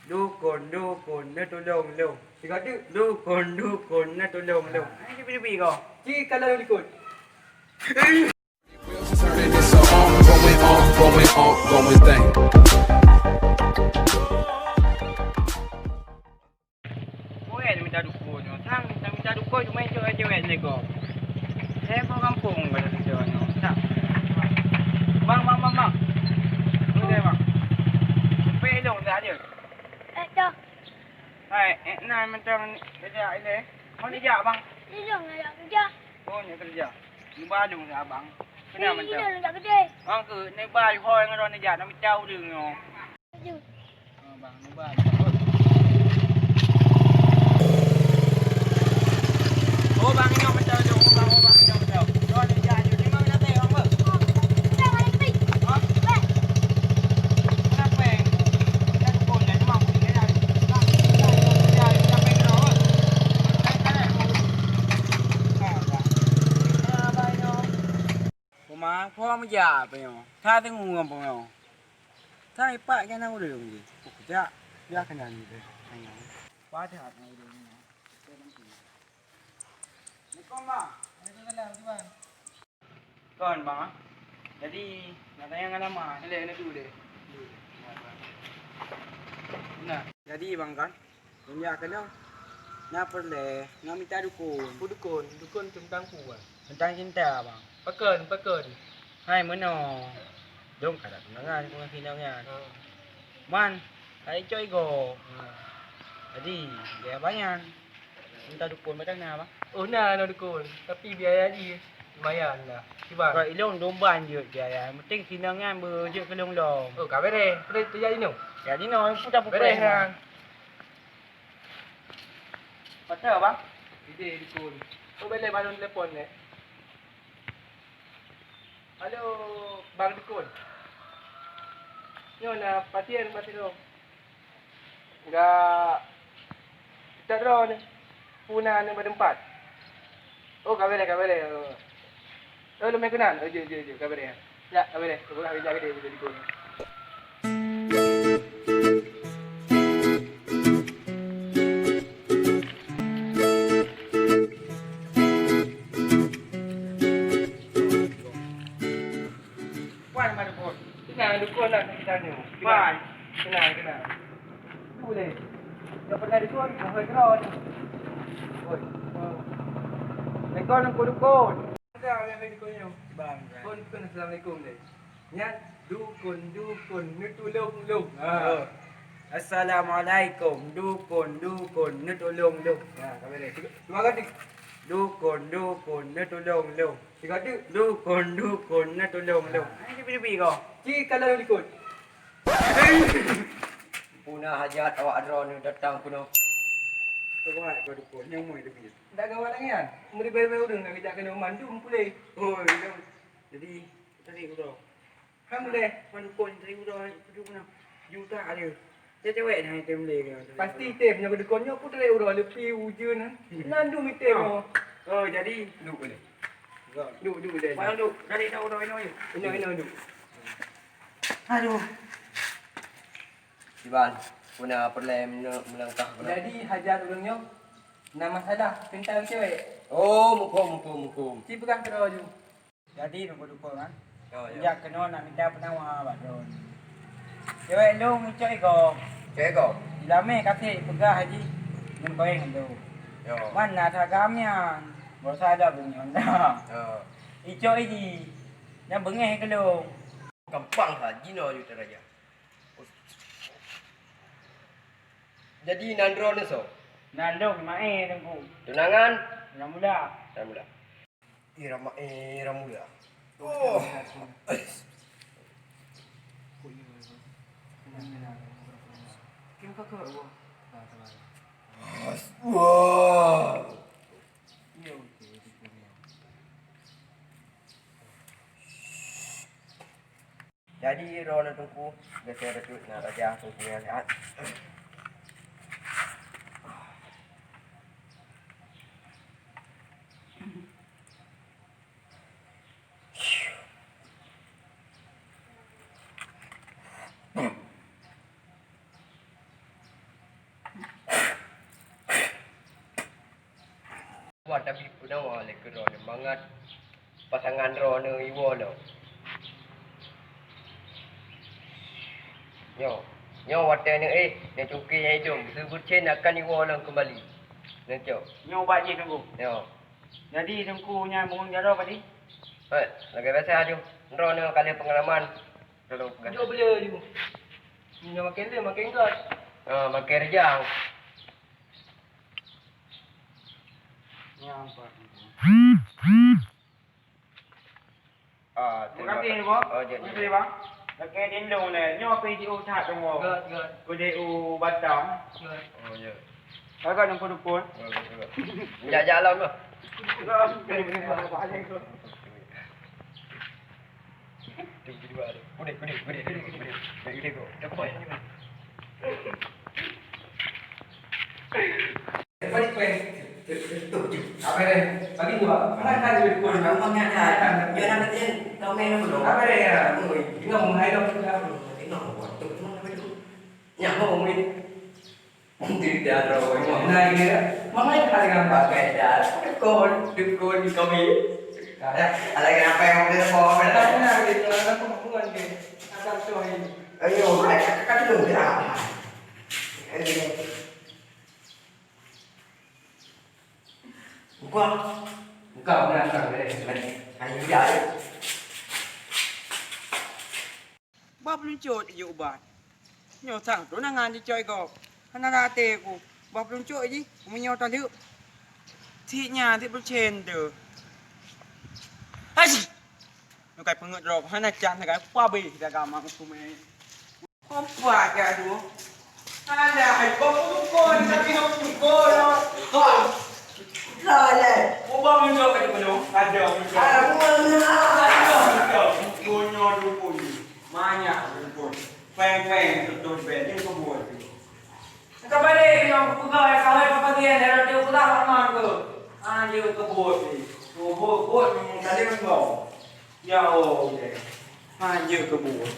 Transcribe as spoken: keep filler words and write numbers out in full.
Dukon, dukon, neutulông lôn. Sigoe teuk. Dukon, dukon, neutulông lôn. Ah, cubi-cubi ko. Ci kalau likot. Wheels are turning, it's a on, going, on, going, on, going thing. Weh, mita dukon nyoe. Sang, mita dukon cuma cewek-cewek nego. Saya kau kampung pada kerja nyoe. Tak. Bang, bang, bang, bang. Boleh, bang. Pei dong, tak ada. Eh, dah. Hai, eh, na mantong kerja ini. Mau dijak, bang? Dijak, nak kerja. Oh, nak kerja. Di Badung ya, abang. Kenapa mantong? Dijak, nak kerja. Bang ke, ni bai hoi ngon dijak, nak minta ureueng nyoe. Aduh. Oh, bang, ni bai. Oh, bang, ini mantong tu. Oh, bang, oh, bang, ini mantong. Ngon dijak, jom. Memang nak teh, bang, bang. Uma, kau meujak apa nyoe? That teungoh ngon apa nyoe? That ipak keu na ureueng jih. Kujak, jak keunan jih. Padat na ureueng nyoe. Assalamualaikum, Bang. Waalaikumsalam, Tuan. Kon, Bang, ah. Jadi, nak tanya ngon lama. Boleh, boleh, boleh. Nah, jadi, Bang, kan? Lôn jak keunoe. Na peureulèe, na mita dukon. Peue dukon? Dukon teuntang peue, Bang? Teuntang cinta, Bang. Pakon, pakon? Hai, meunoe. Dong ka ada tunangan, ku ngon si inong nyan. Ah. Man, ka icok igoe. Ah. Jadi, biaya banyak. Minta dukon padang na, Bang? Oh, na, na dukon. Tapi biaya jih lumayan lah. Kiban? Bak ilong dong ban jeuet biaya. Yang penting si inong nyan beujeuet keu lôn lom. Oh, ka bereh. Bereh tu jadi nyoe? Jadi nyoe, peue dah bereh, Bang. Patah, Bang? Ide dukon. Oh, boleh balon telepon, eh? Halo, Bang Dukon. Nyoe na pasien bak sidroe. Enggak. Kita droe ni. Puna ni berempat. Oh, ka bereh, ka bereh. Oh, oh, lôn meukeunong. Oh, jeuet, jeuet, jeuet. Ka bereh. Ya, ka bereh. Ka bereh, ka bereh. Ka bereh. Puan mah dukon. Tenang, dukon lah kita ni. Puan. Tenang, tenang. Tu boleh. Yang pernah dukon, mahal keron. Oi. Oh. Lekor nang dukon. Ada yang dukon ni. Bang. Kon, kon, assalamualaikum deh. Nyan dukon, dukon, neutulông lông. Ha. Oh. Assalamualaikum. Dukon, dukon, neutulông lông. Ha, kami deh. Dua kali. Dukon, dukon, neutulông lông. Sigoe teuk. Dukon, dukon, neutulông lông. Hai, cubi-cubi ko. Ci kalau likot. Puna hajat awak droe ni datang keunoe. Keuwai keu dukon, nyang moi teubiet. Dak gawat lagèe nyan. Meuri bèe-bèe ureueng ka geujak keunoe mandum puléh. Oh, iya. Jadi, tadi uroe. Alhamdulillah. Man dukon tadi uroe, duduk na. Juta ada. Cewek dah item deh. Pasti item, nyoe dukon nyoe pun dari uroe lepi ujeuen. Nandum item. Oh, jadi. Duduk boleh. Duduk, duduk boleh. Mana duduk? Dari dah uroe inoe. Inoe, inoe duduk. Aduh. Iban, puna peureulèe meulangkah. Jadi hajat ureueng nyoe na masalah teuntang cewek. Oh, muphom, muphom, muphom. Ci peugah keudroe ju. Jadi, dukon-dukon kan? Oh, ya. Jak keunoe nak mita peunawa bak droe. Cewek lôn icok igoe. Icok igoe? Dilamé kasek peugah jih ngon koeng lôn. Yo. Man na seragam nyan. Baru sadar bunyi Honda. Yo. Icok iji. Nyan beungéh keu lôn. Gampang ha jinoe ju taraja. Jadi nan droeneuh soe? Nan lôn Maé Teungku. Tunangan? Ramula. Ramula. Irama, eh, Ramula. Oh. Wah. Jadi, droeneuh Teungku, geuseuôt bacut na raja Teungku nyang sihat. Wah, tapi peunawa lé keu droeneuh mangat pasangan droeneuh iwoe lom. Nyoe, nyoe watée neuéh, neucungké nyang idong, seubuet cen akan iwoe lom keumbali. Neucok. Nyoe ubat jih, Teungku. Nyoe. Jadi, Teungku nyan bangun jaroe tadi? Hei, lagée biasa aju. Droeneuh ka lheueh peungalaman. Lalu peugah. Jok bela aju. Nyoe makin lé makin gét. Ah, makin rejang. Nyoe apa? Ah, terima kasih, Bang. Oh, jek, jek. Terima kasih, Bang. Oke, dindong lé. Nyoe apa jiôh that dong, Bang? Gét, gét. Kude u Batam. Gét. Oh, ya. Agak nang dukun. Oh, betul. Jak jalan lah. Kude, kude, kude, kude, kude, kude, kude, kude, kude. Apa dia? Bagi dua. Mana kan dia pun nama nya kan. Dia nak kata kau main apa dong? Apa dia? Oi, tengok mengai dong. Tengok buat tu cuma apa tu? Nyak mau main. Tidak ada orang. Nah, dia. Mengai ada dengan pakai dah. Dukun, dukun di kami. Ada, ada kenapa yang boleh apa? Ada kenapa dia? Ada pembunuhan dia. Asal tu ini. Ayo, mereka kata tu dah. Ayo. Buka. Buka, buka, buka. Ayo, ya. Bak peuleuncot jih ubat. Nyoe sang tu nangan jicok gob. Hana até ku. Bak peuleuncot jih, meunyoe taleuek. Cit nyan, cit peucen tu. Hai! Nyoe kai peungeut droe, hana can sagai, pabeh dagang mak musu meh. Kompak jak tu. Alah, hai, kau pukul, tapi kau pukul, no. Ha. Lah, leh. Ubah muncul kat mana? Ada muncul. Alah, mana? Ada muncul. Punya dukun. Banyak dukun. Peng-peng, betul, betul. Ini kebun. Ka balik, kena peugah, ya, kalau papagian, ya, dia peugah, mak, mak, ke. Ah, dia kebun ni. Kebun, kebun, ni, tadi kan kau. Ya Allah, ya. Ha, jeuet keu buet.